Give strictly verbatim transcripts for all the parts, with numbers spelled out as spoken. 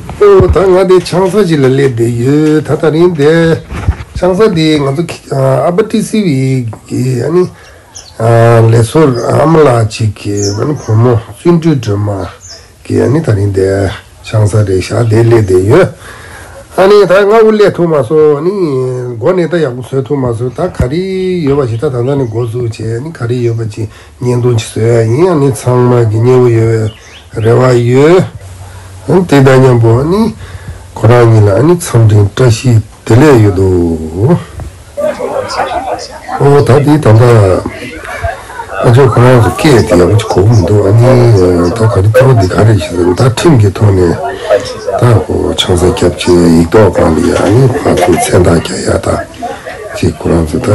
ཨོ་ད་ང་དེ་ཆང་ས་ཅིག་ལ་སླེབས་བསྡད་ཡོད། ད་ད་རིང་དེ་ཆང་ས་དེ་ང་ཚོ་ཨ་པ་ཊི་སི་བི་གི་ཨ་ནི་ལས་ཟུར་ཨ་མ་ལགས་ཅིག་གི་ཨ་ནི་བུ་མོ་བརྩོན་འགྲུས་སྒྲོལ་མ་གི་ཨ་ནི་ད་རིང་དེ་ཆང་ས་རེད་བཞག་དེ་སླེབས་བསྡད་ཡོད། ཨ་ནི་ད་སྔ་པོ་སླེབས་ཐུབ་མ་སོང་། ཨ་ནི་མགོ་ནས་ད་ཡག་པོ་བཟོས་ཐུབ་མ་སོང་། ད་ག་རེ་ཡོད་པ་ཞིག་ད་ད་ལྟ་ནས་འགོ་བཙུགས་བྱས། ཨ་ནི་ག་རེ་ཡོད་པ་ཅིག་བརྙན་ཐུང་ཅིག་བཟོ་ཡ་ཡིན། ཨ་ནི་ཚང་མ་གི་མཉེས་པོ་ཡོད་པའི་རེ་བ་ཡོད། ཨ་ནི་དེ་དང་མཉམ་པོ་ཨ་ནི་ཁོ་རང་གཉིས་ལ་ཨ་ནི་འཚམས་འདྲིའི་བཀྲ་ཤིས་བདེ་ལེགས་ཡོད་དོ། ཨོ་ད་དེ་ད་ལྟ་ཨ་ཅོ་ཁོ་རང་ཚོ་སྐད་དེ་ཡག་པོ་ཅིག་གོ་གི་མི་འདུག་ཨ་ནི་ད་ག་རེ་ཐོག་འདི་ག་རེ་ཞིག་ད་ཁྲིམས་ཀྱི་ཐོག་ནས་ད་ཁོ་ཆང་ས་རྒྱབ་བྱས་ཡིག་ཐོག་སྒང་ལ་ཡ་ཨ་ནི་ཕར་ཚུར་མཚན་རྟགས་རྒྱག་ཡ་ད་ཅིག་ཁོ་རང་ཚོ་ད་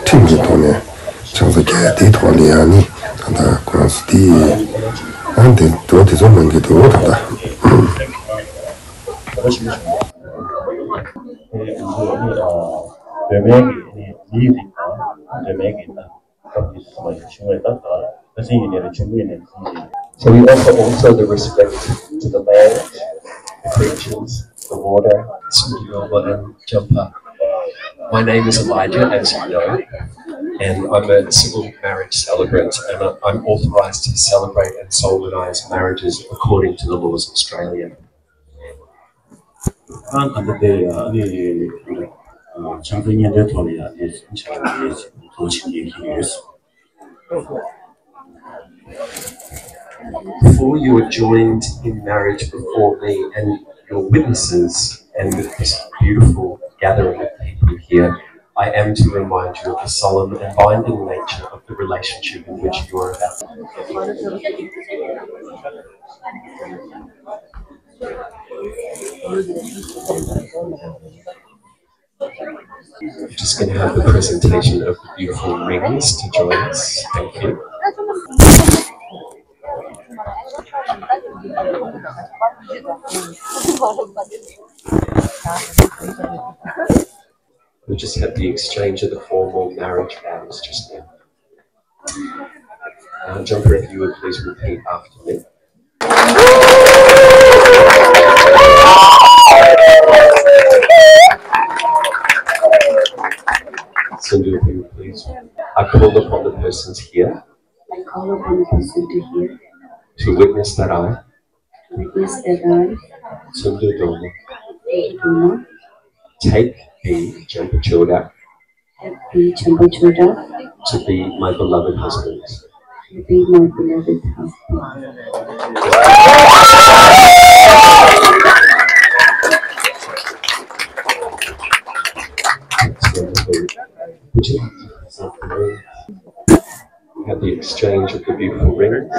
ཁྲིམས་ཀྱི་ཐོག་ནས་ཆང་ས་རྒྱག་ཡ་དེའི་ཐོག་ལ་ཡ་ཨ་ནི་ད་ལྟ་ཁོ་རང་ཚོ་དེ་ཨ་དེ་འགྲོ་དེ་ཚོ་གནང་གི་འདུག་ད་ལྟ། So we offer also the respect to the land, the creatures, the water, Sundayoma and Jampa. My name is Elijah, as you know, and I'm a civil marriage celebrant, and I- I'm authorised to celebrate and solemnise marriages according to the laws of Australia. ཨ་ད་ལྟ་དེ་ཨ་ནི་ཆང་ས་བརྙན་འཕྲིན་ཐོག་ལ་ཡ་དེ་ཆང་ས་དེ་ཐོག་ཞིག་ཡིན་གྱི་ཡོད། Before you were joined in marriage before me and your witnesses and with this beautiful gathering of people here, I am to remind you of the solemn and binding nature of the relationship in which you are about to We're just going to have the presentation of the beautiful rings to join us. Thank you. We just had the exchange of the formal marriage vows just now. Uh, Jumper, if you would please repeat after me. Sindhu, if you would please. I call upon the persons here I call upon the person to hear, to witness that I, to witness that I, Sindhu Doma, Sindhu Doma, take the Jumper Choda, take the Jumper Choda, to be my beloved husband. To be my beloved husband. That's wonderful. Would you like to present the ring? We have the exchange of the beautiful rings.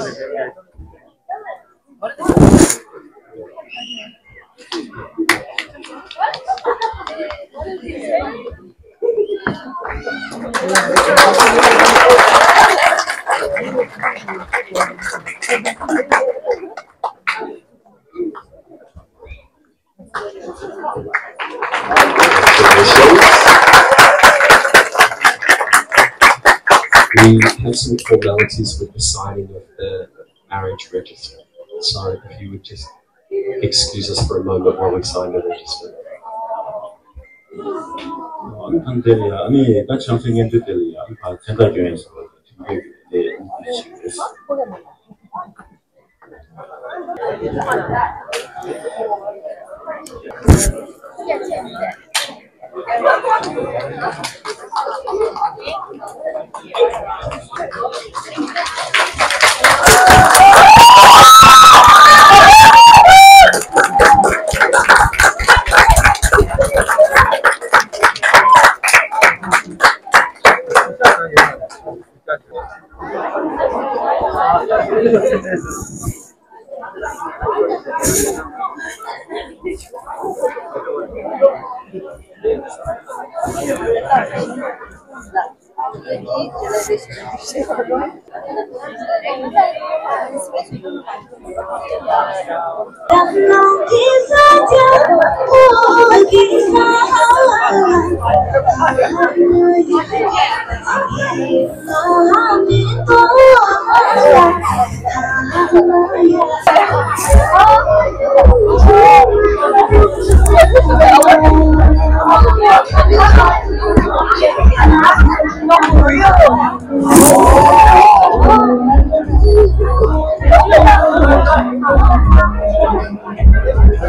We have some formalities with the signing of the marriage register. So if you would just excuse us for a moment while we sign the register. ཨ་ནི་ཐང་དེ་ལ་ཡ་ཨ་ནི་ད་ཆང་ས་བརྙན་འཕྲིན་དེ་ལ་ཡ་ཨ་ནི་ཕར་མཚན་རྟགས་སྐྱོན་ཡ་ཟེར་བ་དེ་དེ་ཞིག་རེད།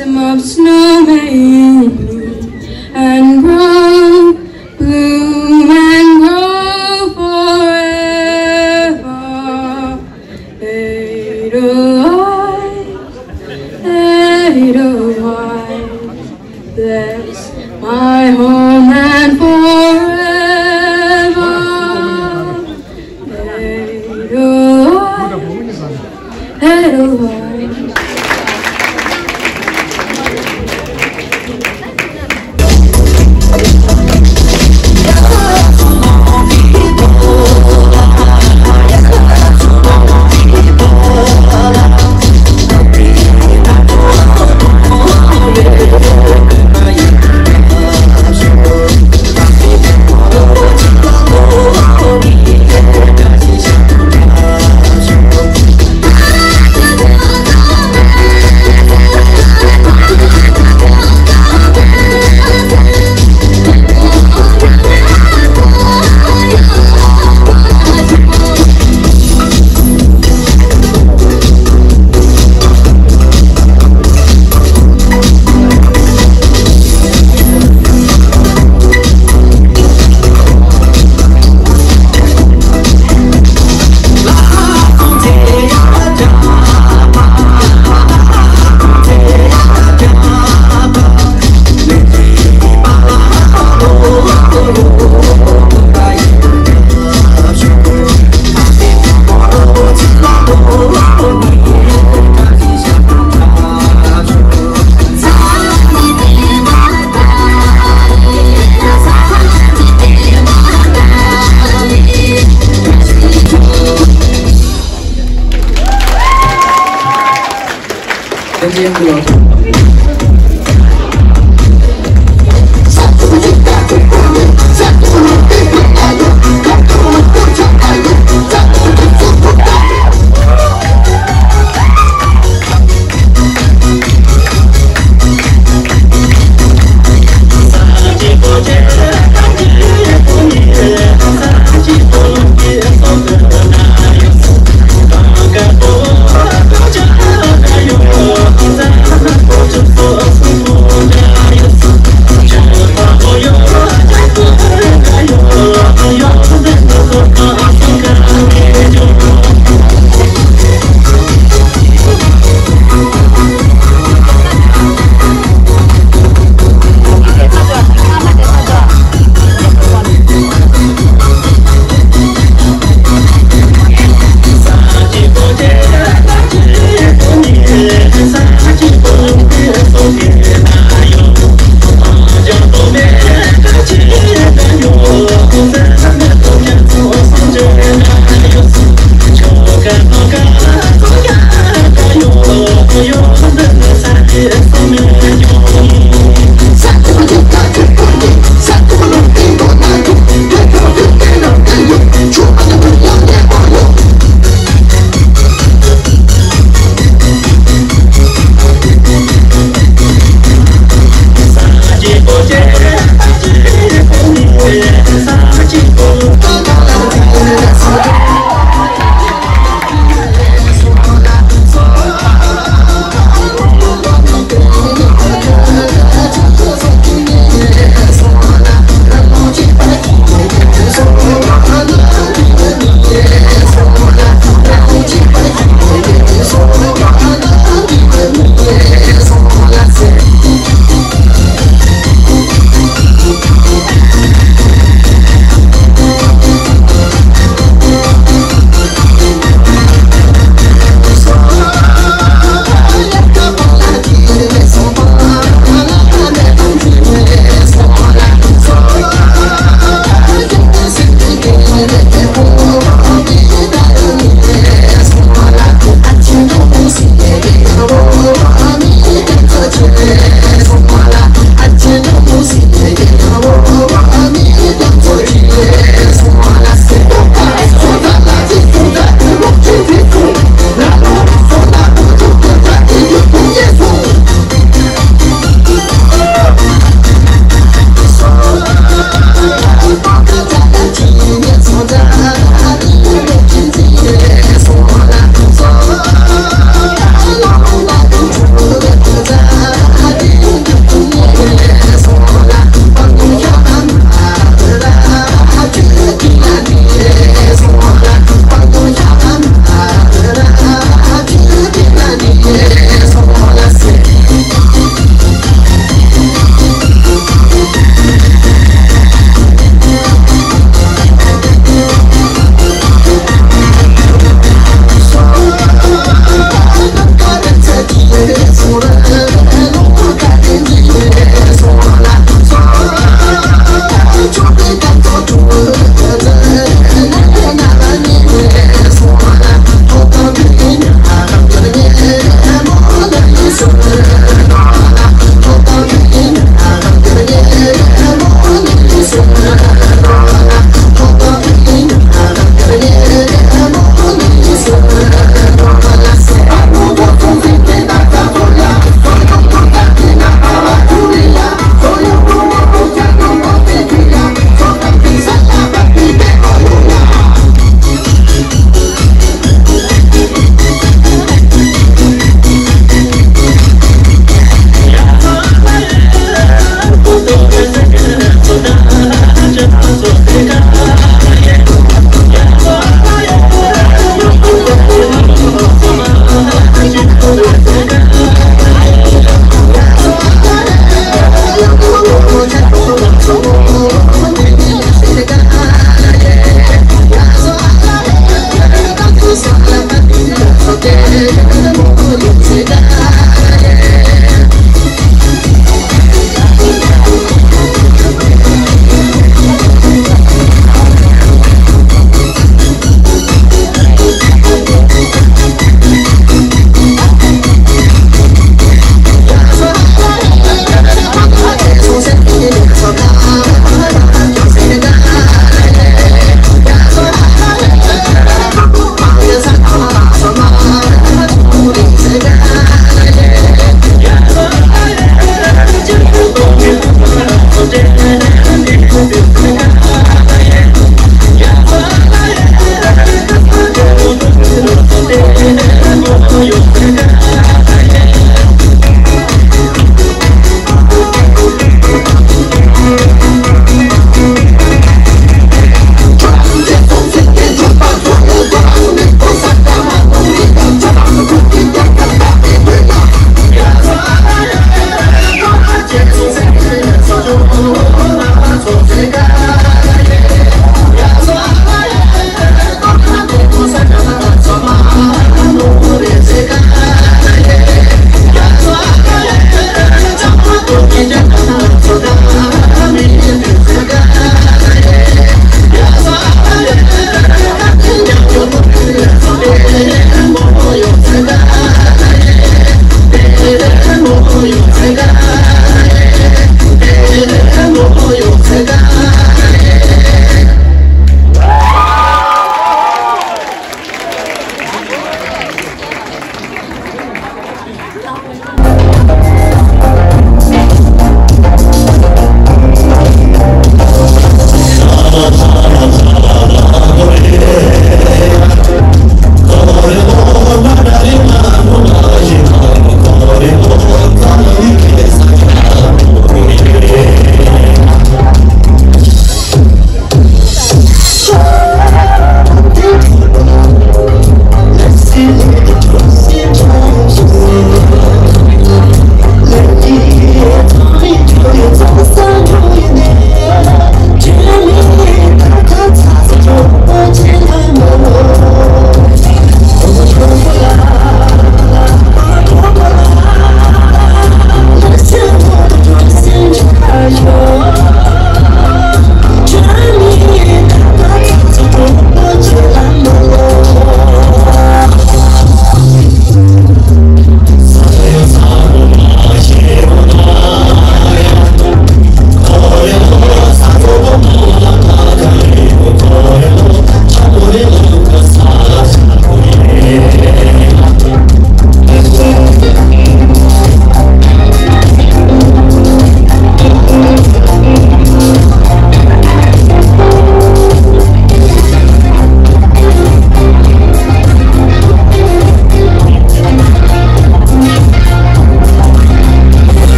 Blossom of snow may in me and grow, bloom and grow forever. Edelweiss, Edelweiss, bless my home and forever. Edelweiss, Edelweiss.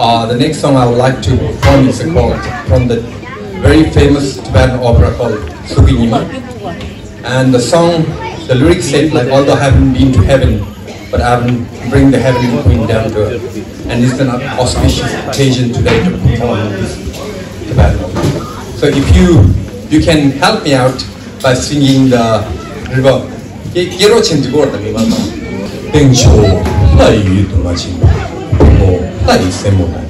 Uh, the next song I would like to perform is a called from the very famous Tibetan opera called Suki Nyima. And the song, the lyrics said, like, "Although I haven't been to heaven, but I haven't bring the heavenly queen down to earth." And it's an auspicious occasion today to perform this Tibetan opera. So if you you can help me out by singing the river. ཀེ་ཀེ་རོ་ཆེན་གྱི་སྐོར་དང་མི་མང་དང་། སྟེང་ཕྱོགས་ལྷ་ཡི་ཡུལ་དུ་མ་ཕྱིན་པ། བུ་མོ་ལྷ་ཡི་སྲས་མོ་དང་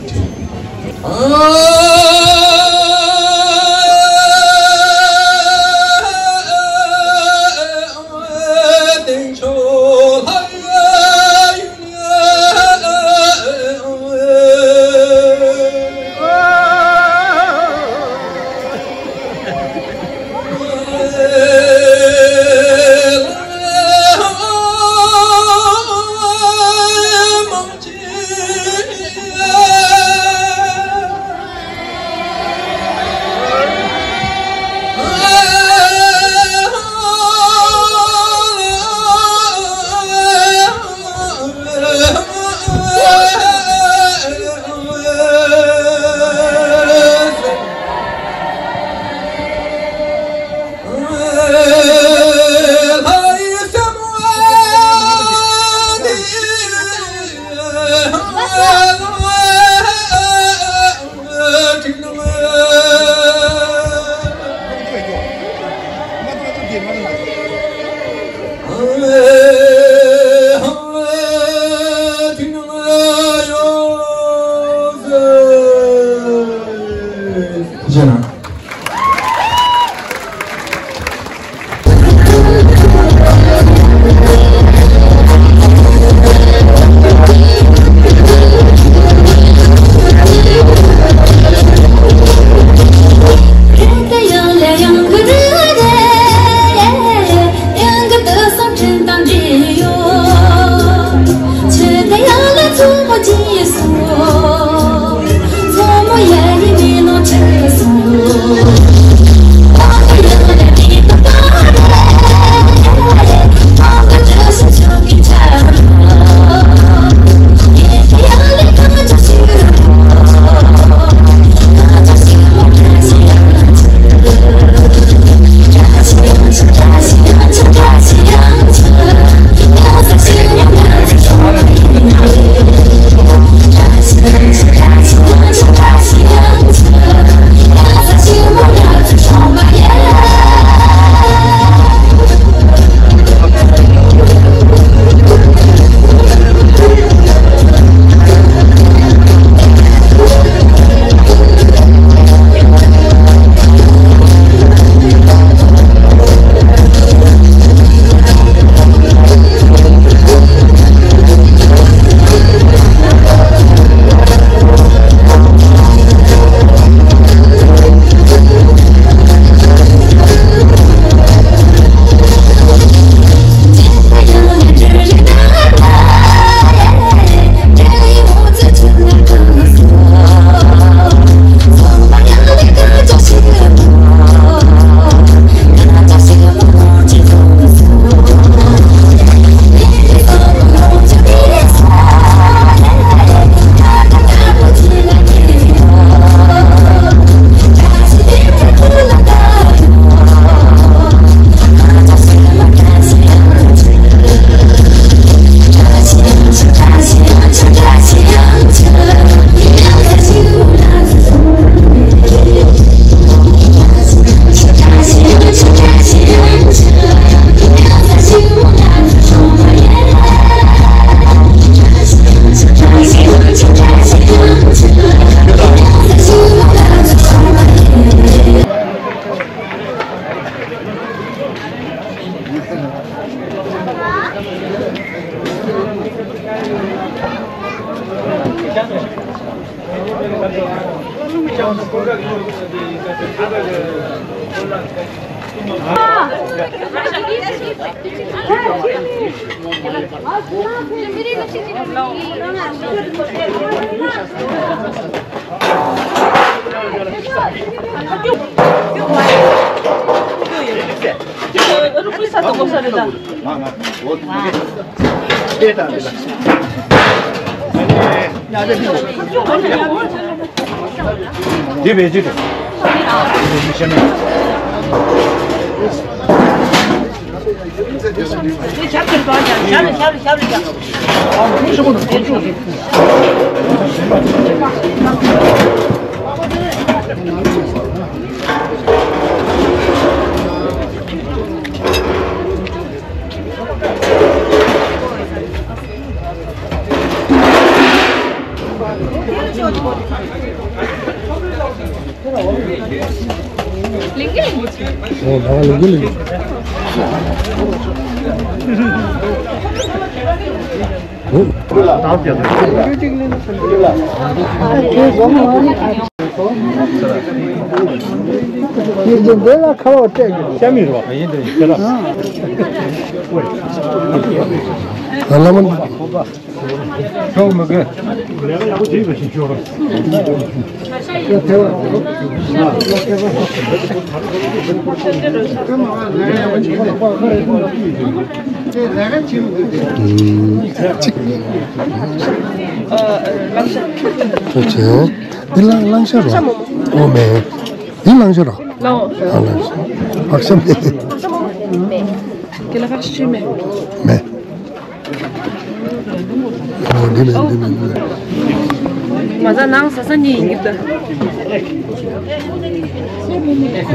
འཕྲད། འདི་བེད་སྤྱོད་དུ། ལིང་གི་ལིང་གི་ཆེ། ཨོ་ད་ལིང་གི་ལིང་གི། ཨོ། ཡིན་ཅིང་འདི་ལ་ཁ་བ་སྤྲད་དགོས། ཤ་མི་རོ། ཡིན་དུ་ཡིན་ཁྱེད་ལ། ཨ་ལ་མ། ཤོག་མི་དགོས། ཨུམ། གཅིག་ཨ། ལང་ཤ། ཁྱོད་ཚོས། འདི་ལ་གླང་ཤ་རོ། འོ་མེ། འདི་གླང་ཤ་རོ། ལའོ། ཨ་གླང་ཤ། ཕག་ཤ་མེ། ཕག་ཤ་མོ་མོ་མེ། དེ་ལ་ཕག་ཤ་མེ། མེ། འོ་འདི་མེ་འདི་མེ་འདི་མེ། མ་ཟ་ནང་ཟ་ས་གཉིས་ཡིན་གྱི་འདུག་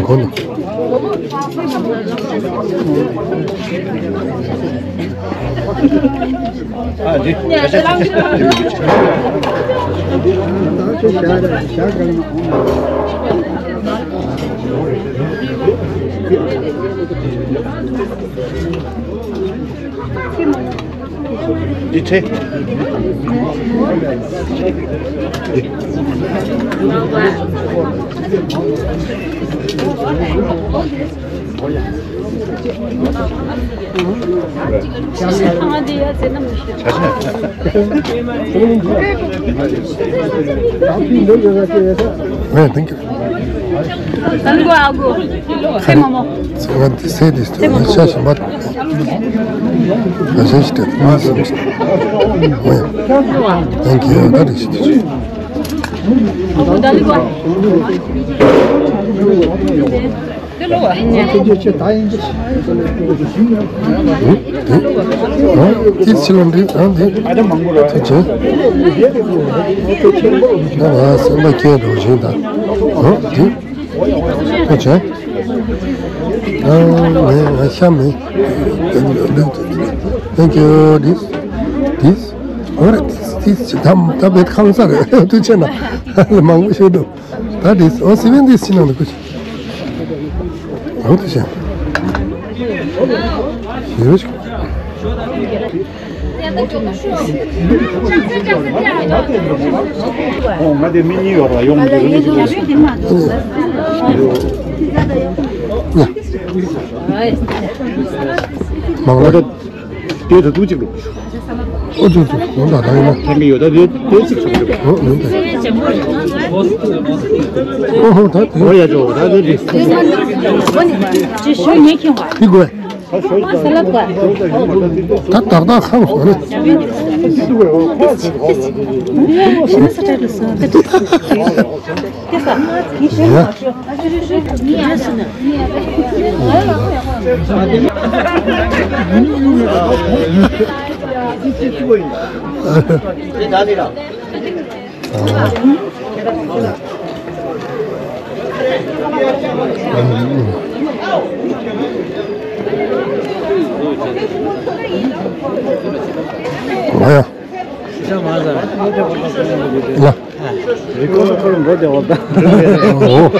གོ་ནོ། འདི་ཚེ། ཨེ། Thank you. Tango ago. Say momo. Say this to me. Say momo. Thank you. That is it. Ago, dali go. ཨོ། དེ་ཕྱི་ལོགས་འདི། ཨ། འདི། དེ་བྱས། ཨ། སེམས་པ་སྐྱིད་འགྲོ་བཞིན་དང་། ཨོ། དེ། དེ་བྱས། ཨ། ངས་ང་ཤ་མེད། Thank you. This. This. ཨོ་རེད། This. This. ད་ད་བེད་ཁམས་ས་རེད། དུ་ཆེ་ན་མང་པོ་ཤོད་འདུག་ད་དེ། ཨོ། སི་བེན་དེ་སི་ནང་དུ་ཁུ་ཆེ། ཨོ་དེ་ཤ། ཡོད་ཤ། ཨོ། ང་དེ་མི་གཉིས་ཡོད་ར། ཡོང་མི་འདུག་མང་ལ། དེ་ད་དུང་གཅིག་འདུག་ཨོ་ཙི་ཙི། ནོར་འདྲ་ད་ཡིན་ན། ཐན་གི་ཡོད། ད་དེ་དེ་གཅིག་བྱུང་འདུག་ཨོ་ཡོད་ད། ཨོ་ཧོ། ད་དེ། ཨོ་ཡ། ཅོ། ད་དེ་དེ། དེ་དགོས། ད་ད་ད་ད་ཁམས་སོང་ནས། ཡ། ཡ། རི་ཀོ་ལ་ཁོ་རང་མགོ་བདེ་བ་ད། ཨོ།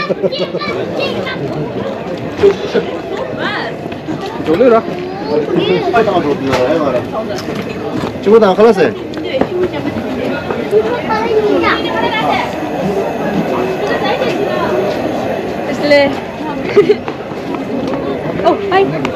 འགྲོ་ལོས་ར། ཅི་མོ་དང་ཁ་ལག་ཟེར། ཨོ། ཧའི།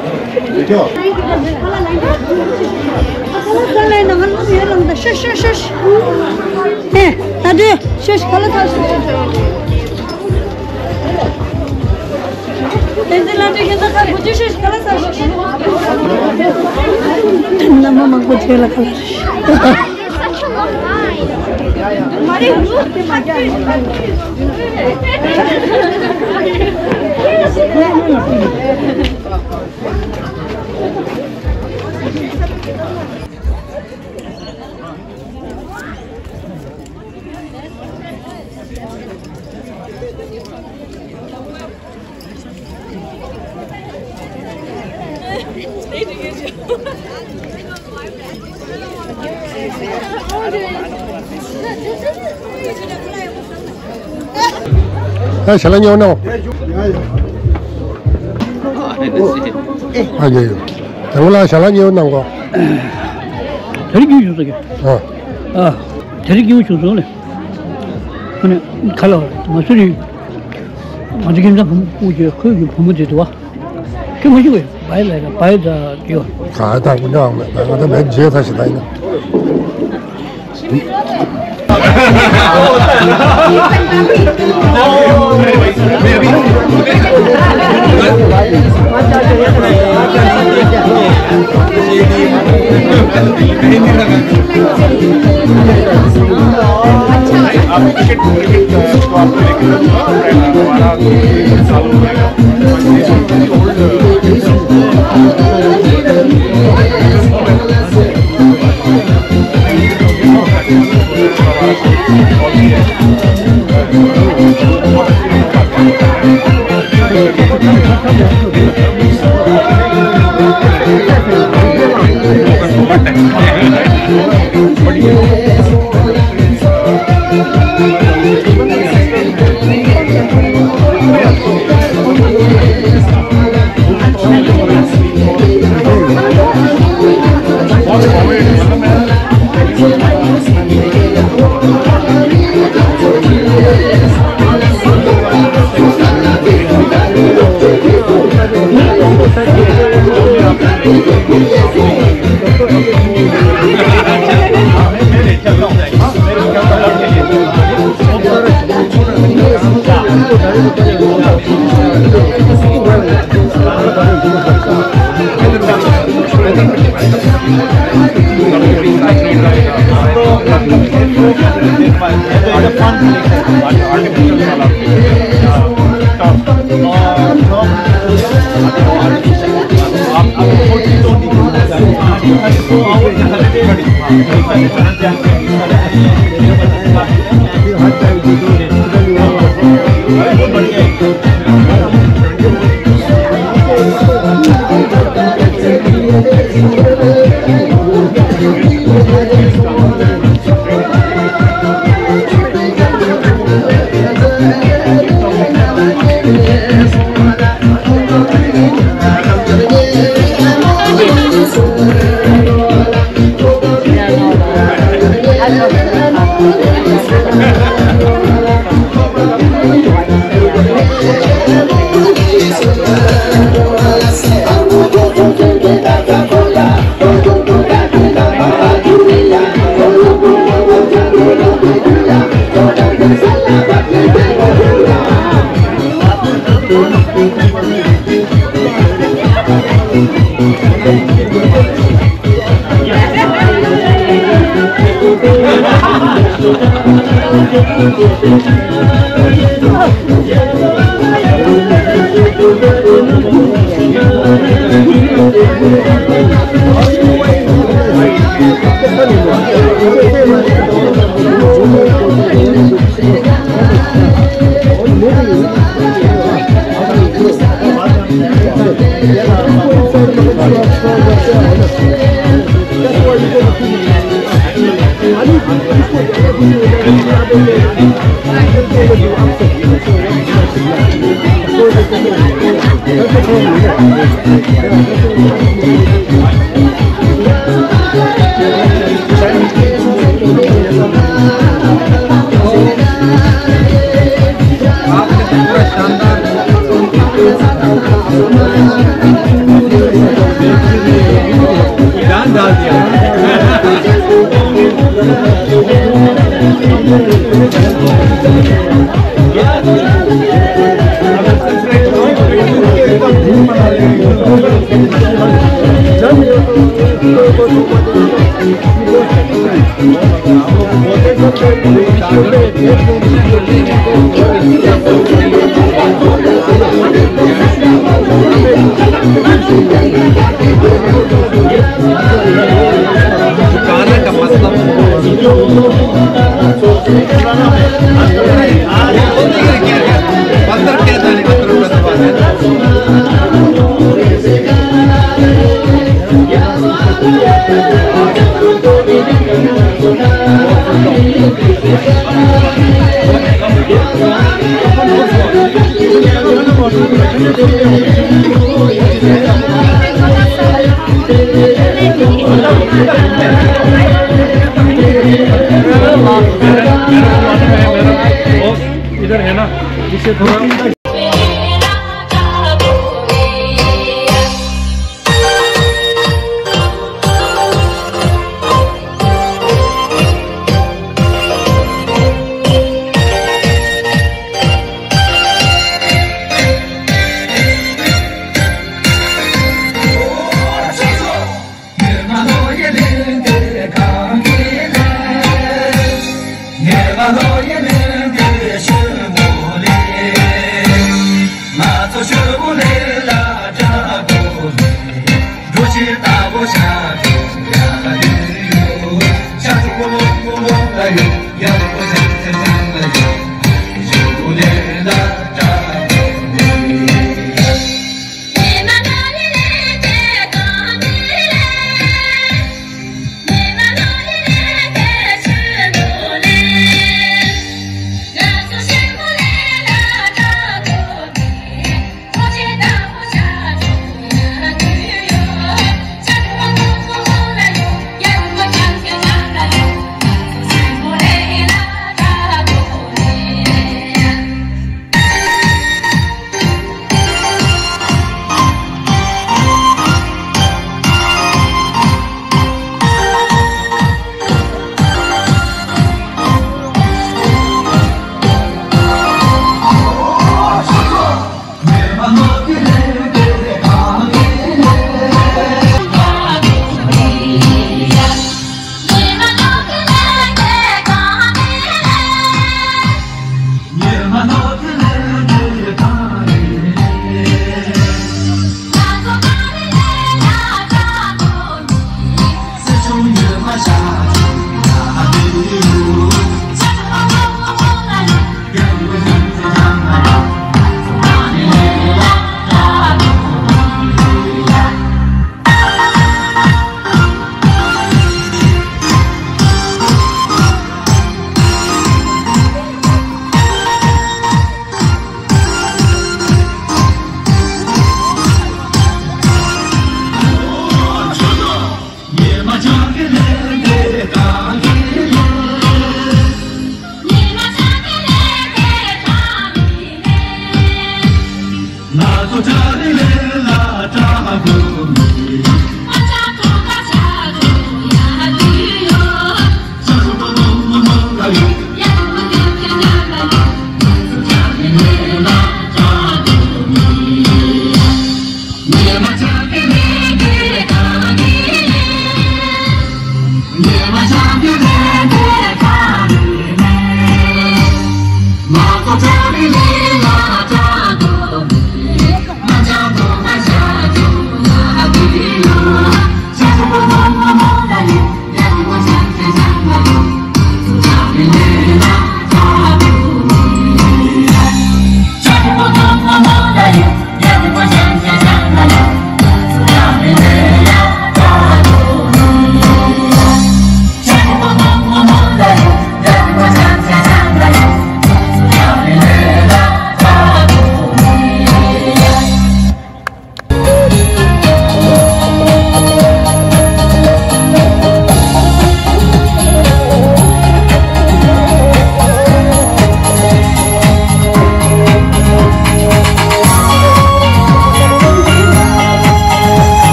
ཨ་ཞལ་ལག་ཉོ་ནོ། ཨ་ཡོ་ཡོ། དང་པོ་ལ་ཞལ་ལག་ཉོ་གནང་གོ། དེ་རིང་ཡོང་བྱུང་སོང་གི། ཨ། ཨ། དེ་རིང་ཡོང་བྱུང་སོང་ལེ། ཁོ་ནས་ཁ་ལ་མ་སུ་རི། ང་ཚོ་ཁྱིམ་ཚང་བུ་མོ་སྤུ་གུ་ཁོའི་གི་བུ་མོ་དེ་འདུག་བ། ཁྱོད་མ་ཤི་བས་བའི་ལ་བའི་ད་ཡོ། ག་ད་ཀུན་ཀྱང་མེད་ང་ད་མེད་རྗེས་ད་ཞི་ད་ཡིན། गाने का मतलब पत्थर क्या जाने का तरफ का सवाल है। इधर है ना, इसे थोड़ा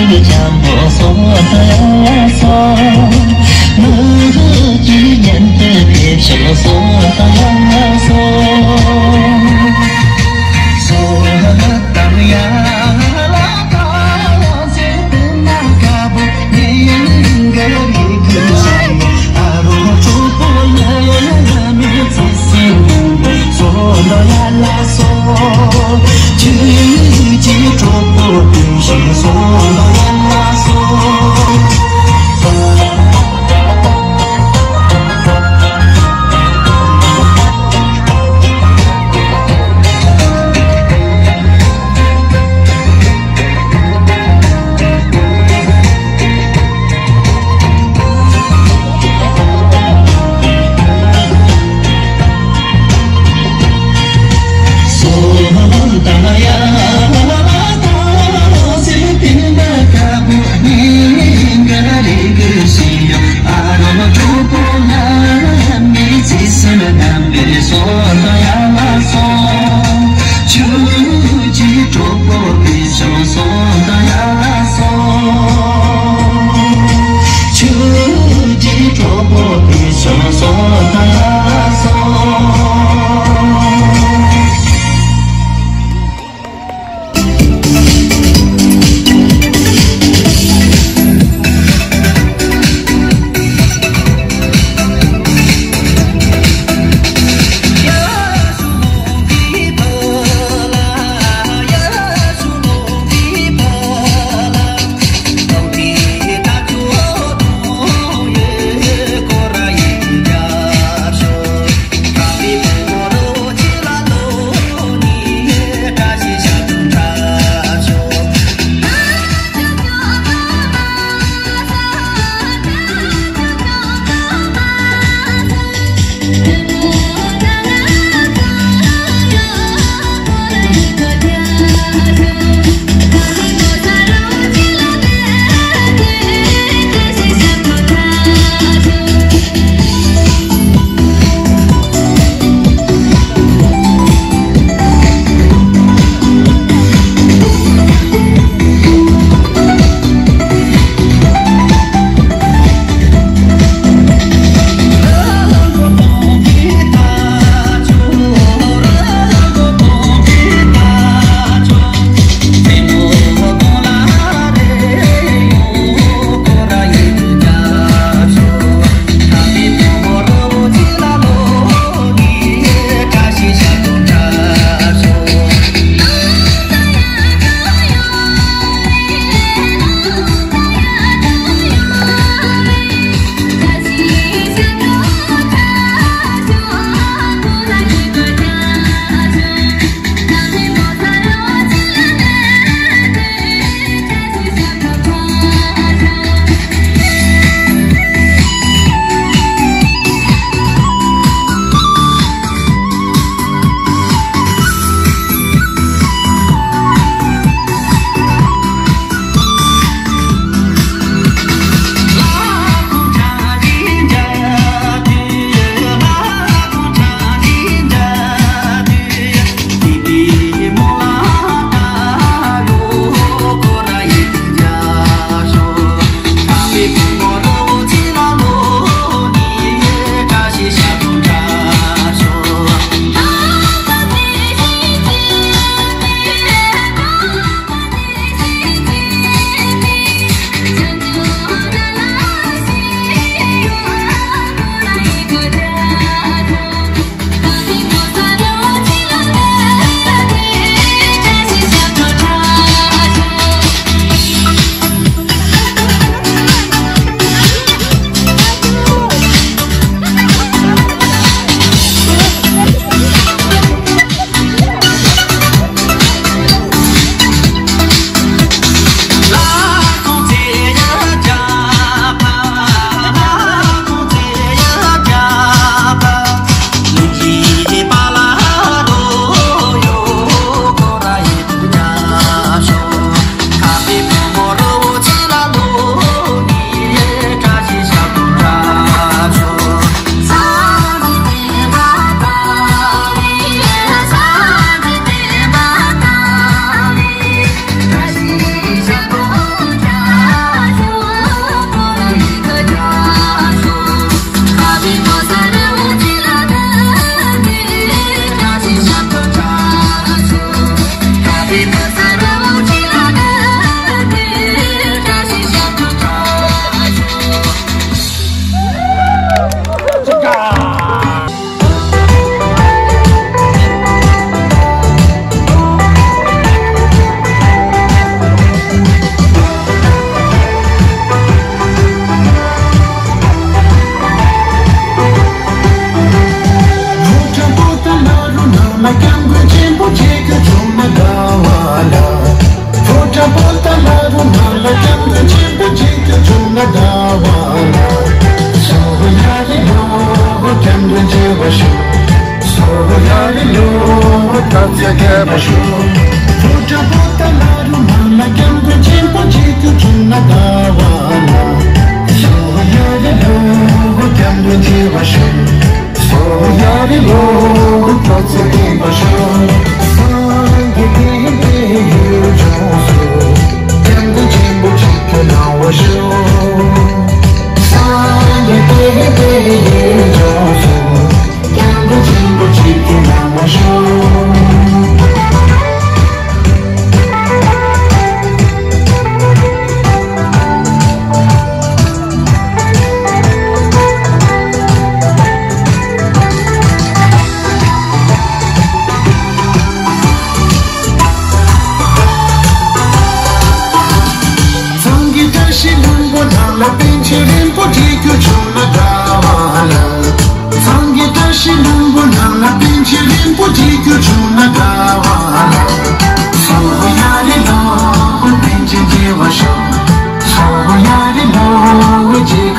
འཇམ་པོ་སོ་ད་ཡ་སོ། མི་ཀྱི་ཉན་ཏེ་ཕེབས་ཤོག་སོ་ད་ཡ་སོ། སོ་ད་ཡ་ལ་ད་ཡ་སེ་ཏེ་ན་ཀ་བོ་ཉེ་ཡང་ག་རེ་གི་ཤེས། ཨ་རོ་གྲོགས་པོ་ཡ་ཡ་ཡ་མི་ཚེ་སྲིད་སོ་ད་ཡ་ལ་སོ། ཁྱེད་ཀྱི་གྲོགས་པོ་དེ་བཞིན་སོང་ལ་ཡ་ལ་སོ།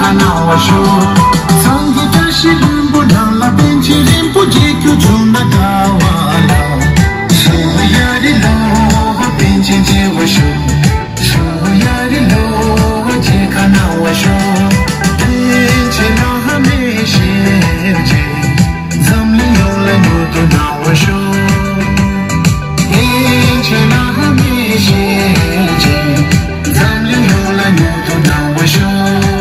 གནང་བར་ཤོག་སངས་རྒྱས་བཀྲ་ཤིས་ལྷུན་པོ་ནང་ལ་པཎ་ཆེན་རིན་པོ་ཆེ་ཁྱོད་བྱོན་ན་དགའ་བ་ལ། ཤོ་ཡ་རི་ལོ་པཎ་ཆེན་མཇལ་བར་ཤོག་ཤོ་ཡ་རི་ལོ་མཇལ་ཁ་གནང་བར་ཤོག་པཎ་ཆེན་བླ་མའི་ཞལ་མཇལ། འཛམ་གླིང་ཡོངས་ལ་མྱུར་དུ་གནང་བར་ཤོག་པཎ་ཆེན་བླ་མའི་ཞལ་མཇལ། འཛམ་གླིང་ཡོངས་ལ་མྱུར་དུ་གནང་བར་ཤོག་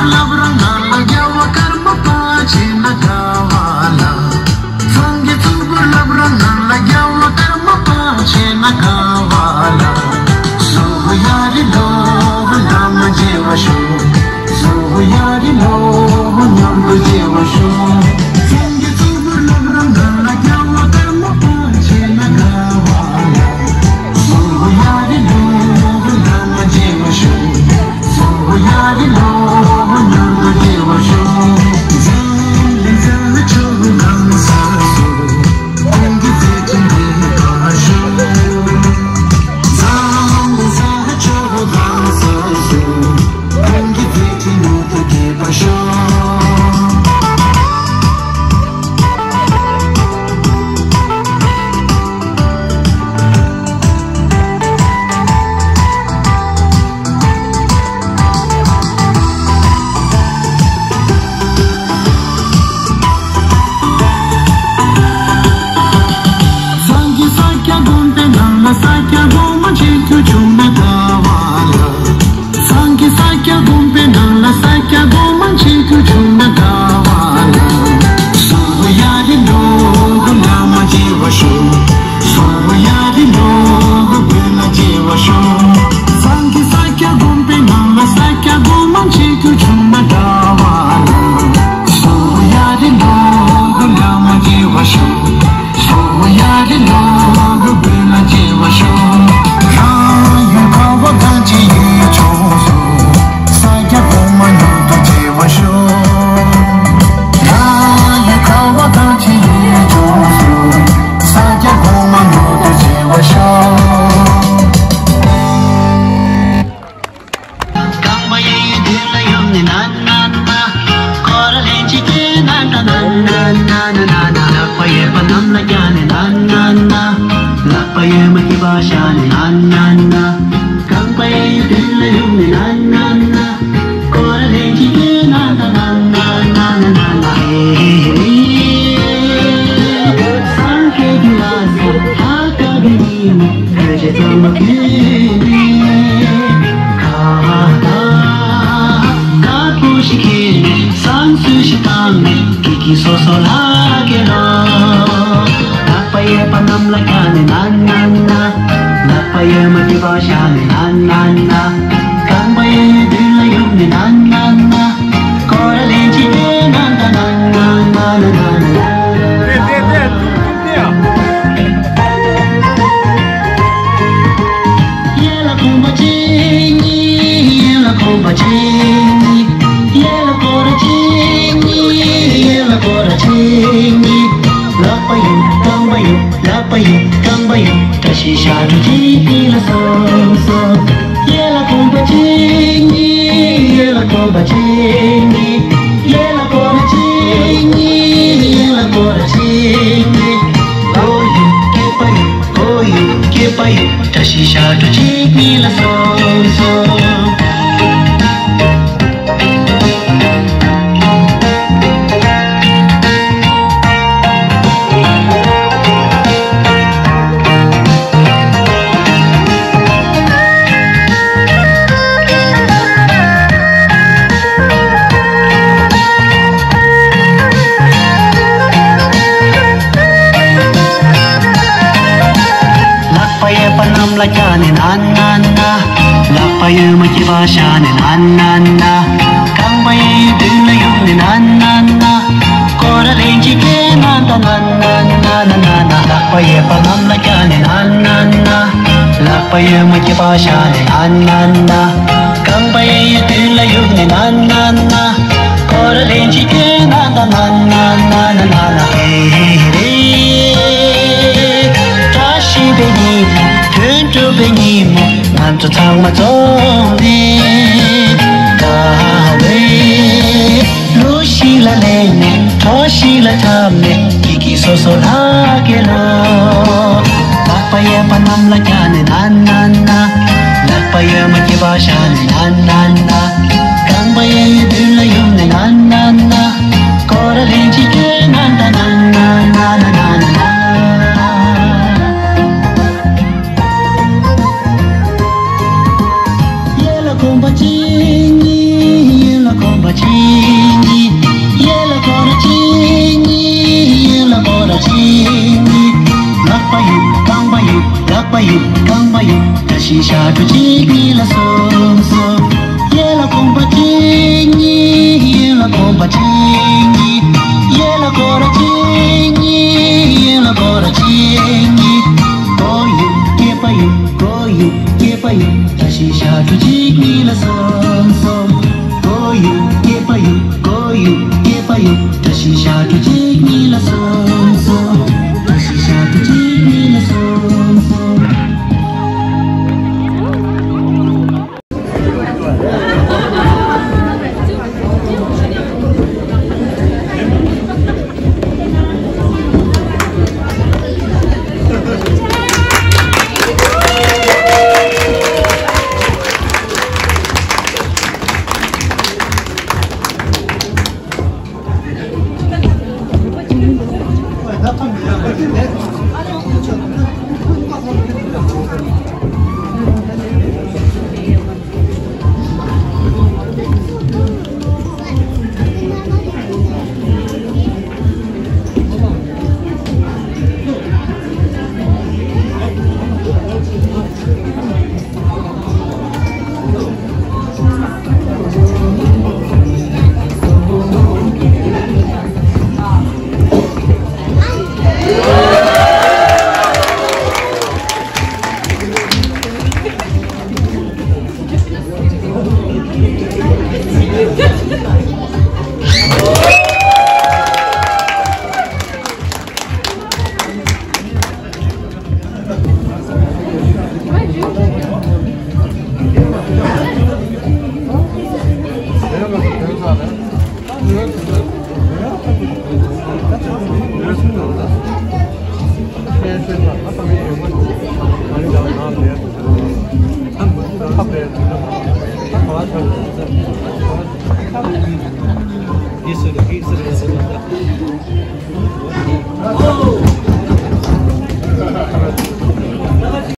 བསླབ་རང་ང་ལ་རྒྱལ་བ་ཀརྨ་པ་བྱས་ན་དགའ་བ་ལ། སངས་རྒྱས་གཙུག་པུར་བསླབ་རང་ང་ལ་རྒྱལ་བ་ཀརྨ་པ་བྱས་ན་དགའ་བ་ལ། སོ་ཡ་རི་ལོ་བླ་མ་མཇལ་བར་ཤོག་སོ་ཡ་རི་ལོ་མཉམ་དུ་མཇལ་བར་ཤོག་སངས་རྒྱས་གཙུག་པུར་བསླབ་རང་ང་ལ་རྒྱལ་བ་ཀརྨ་པ་བྱས་ན་དགའ་བ་ལ། སོ་ཡ་རི་ལོ་བླ་མ་མཇལ་བར་ཤོག་སོ་ཡ་རི་ལོ་མཉམ་དུ་མཇལ་བར་ཤོག་འཛམ་གླིང་ས་ཕྱོགས་གང་སར་སོ། ཁོང་གི་བརྩེ་ཆེན་དེ་ཁ་ཤོག་འཛམ་གླིང་ས་ཕྱོགས་གང་སར་སོ། ཁོང་གི་བརྩེ་ཆེན་མྱུར་དུ་རྒྱས་པར་ཤོག་སངས་རྒྱས་ས་སྐྱ་དགོན་པའི་ནང་ལ་ས་སྐྱ་སྒོ་མང་ཆེ་རྒྱུ་བྱུང་ན་དགའ་བ་ལ། སངས་རྒྱས་ས་སྐྱ་དགོན་པའི་ནང་ལ་ས་སྐྱ་སྒོ་མང་ཆེ་རྒྱུ་བྱུང་ན་དགའ་བ་ལ། སོ་ཡ་རི་ལོ་བླ་མ་མཇལ་བར་ཤོག་སོ་ཡ་རི་ལོ་བོད་ལ་མཇལ་བར་ཤོག་སངས་རྒྱས་ས་སྐྱ་དགོན་པའི་ནང་ལ་ས་སྐྱ་སྒོ་མང་ཆེ་རྒྱུ་བྱུང་ན་དགའ་བ་ལ། སོ་ཡ་རི་ལོ་བོད་ལ་མ་མཇལ་བར་ཤོག་སོ་ཡ་རི་ལོ་བོད་ལ་མཇལ་བར་ཤོག་རང་ཡུལ་ཁ་བ་གངས་ཅན་ཡུལ་ལྗོངས་སུ། ས་སྐྱ་གོང་མ་མྱུར་དུ་མཇལ་བར་ཤོག་རང་ཡུལ་ཁ་བ་གངས་ཅན་ཡུལ་ལྗོངས་སུ། ས་སྐྱ་གོང་མ་མྱུར་དུ་མཇལ་བར་ཤོག་རྐང་པ་གཡས་གཡོན་མདུན་ལ་ཡོམ་ནས་ན་ན་ན། སྐོར་ར་ལན་གཅིག་བརྒྱབ་ན་ད་ན་ན་ན་ན་ན་ན། ལག་པ་གཡས་པ་གནམ་ལ་བརྐྱངས་ནས་ན་ན་ན། ལག་པ་གཡོན་མ་སྐེད་པར་བཞག་ནས་ན་ན་ན། རྐང་པ་གཡས་གཡོན་མདུན་ལ་ཡོམ་ནས་ན་ན་ན། སྐོར་ར་ལན་གཅིག་བརྒྱབ་ན་ད་ན་ན་ན་ན་ན་ན། ཧེ་ཧེ་ཧེ། སངས་རྒྱས་ཀྱི་ལྷ་ས་ལྷ་དཀར་པོའི་ཉིན་མོ། བོད་ཆས་གཙང་མ་གྱོན་ནས། ཁ་བཏགས་དཀར་པོ་ཞིག་གྱོན་ནས། བསང་གསོལ་ཞིག་བཏང་ནས། སྐྱིད་སྐྱིད་སོ་སོ་ལྷ་སྐྱིད་ལོ། ལག་པ་གཡས་པ་གནམ་ལ་བརྐྱངས་ནས་ན་ན་ན། ལག་པ་གཡོན་མ་སྐེད་པར་བཞག་ནས་ན་ན་ན། རྐང་པ་གཡས་གཡོན་མདུན་ལ་ཡོམ་ནས་ན་ན་ན། སྐོར་ར་ལན་གཅིག་བརྒྱབ་ན་ད་ན་ན་ན་ན་ན་ན། གཡས་ལ་གོམ་པ་གཅིག་གཉིས། གཡོན་ལ་གོམ་པ་གཅིག་གཉིས། གཡས་ལ་སྐོར་ར་གཅིག་གཉིས། གཡོན་ལ་སྐོར་ར་གཅིག་གཉིས། ལག་པ་གཡུག་རྐང་པ་གཡུག་ལག་པ་གཡུག་རྐང་པ་གཡུག་བཀྲ་ཤིས་ཞབས་བྲོ་གཅིག་གཉིས་ལ་སོ་སོ། གཡས་ལ་གོམ་པ་གཅིག་གཉིས། གཡོན་ལ་གོམ་པ་གཅིག་གཉིས། གཡས་ལ་སྐོར་ར་གཅིག་གཉིས། གཡོན་ལ་སྐོར་ར་གཅིག་གཉིས། ལག་གཡུག་སྐེད་པ་གཡུག་མགོ་གཡུག་སྐེད་པ་གཡུག་བཀྲ་ཤིས་ཞབས་བྲོ་གཅིག་གཉིས་ལ་སོ་སོ། ལག་པ་གཡས་པ་གནམ་ལ་བརྐྱངས་ནས་ན་ན་ན། ལག་པ་གཡོན་མ་སྐེད་པར་བཞག་ནས་ན་ན་ན། རྐང་པ་གཡས་གཡོན་མདུན་ལ་ཡོམ་ནས་ན་ན་ན། སྐོར་ར་ལན་གཅིག་བརྒྱབ་ན་ད་ན་ན་ན་ན་ན། ལག་པ་གཡས་པ་གནམ་ལ་བརྐྱངས་ནས་ན་ན་ན། ལག་པ་གཡོན་མ་སྐེད་པར་བཞག་ནས་ན་ན་ན། རྐང་པ་གཡས་གཡོན་མདུན་ལ་ཡོམ་ནས་ན་ན་ན། སྐོར་ར་ལན་གཅིག་བརྒྱབ་ན་ད་ན་ན་ན་ན་ན་ན། ཧེ་ཧེ་རེ། བཀྲ་ཤིས་པའི་ཉིན་མོ། དོན་གྲུབ་པའི་ཉིན་མོ། ང་ཚོ་ཚང་མ་འཛོམས་ནས། དགའ་བའི་གླུ་ཞིག་ལ་ལེན་ནས། བྲོ་ཞིག་ལ་འཁྲབ་ནས། སྐྱིད་སྐྱིད་སོ་སོ་ལྷ་སྐྱིད་ལོ། ལག་པ་གཡས་པ་གནམ་ལ་བརྐྱངས་ནས་ན་ན་ན། ལག་པ་གཡོན་མ་སྐེད་པར་བཞག་ནས་ན་ན་ན། རྐང་པ་གཡས་གཡོན་མདུན་ལ་ཡོམ་ནས་ན་ན་ན། སྐོར་ར་ལན་གཅིག་བརྒྱབ་ན་ད་ན་ན་ན་ན་ན་ན། གཡས་ལ་གོམ་པ་གཅིག་གཉིས། གཡོན་ལ་གོམ་པ་ གཅིག་གཉིས། ཡན་ལག་སྐོར་ར་གཅིག་གཉིས། ཡན་ལག་སྐོར་ར་གཅིག་གཉིས། ལག་པ་གཡུག་རྐང་པ་གཡུག་ལག་པ་གཡུག་རྐང་པ་གཡུག་བཀྲ་ཤིས་ཞབས་བྲོ་གཅིག་གཉིས་ལ་གསུམ་གསུམ། ཡན་ལག་གོམ་པ་གཅིག་གཉིས། ཡན་ལག་གོམ་པ་གཅིག་གཉིས། ཡན་ལག་སྐོར་ར་གཅིག་གཉིས། ཡན་ལག་སྐོར་ར་གཅིག་གཉིས། མགོ་གཡུག་སྐེད་པ་གཡུག་མགོ་གཡུག་སྐེད་པ་གཡུག་བཀྲ་ཤིས་ཞབས་བྲོ་གཅིག་གཉིས་ལ་གསུམ་གསུམ། མགོ་གཡུག་སྐེད་པ་གཡུག་མགོ་གཡུག་སྐེད་པ་གཡུག་བཀྲ་ཤིས་ཞབས་བྲོ་གཅིག་གཉིས་ལ་གསུམ་གསུམ། བཀྲ་ཤིས་ཞབས་བྲོ་གཅིག་གཉིས་ལ་གསུམ་གསུམ།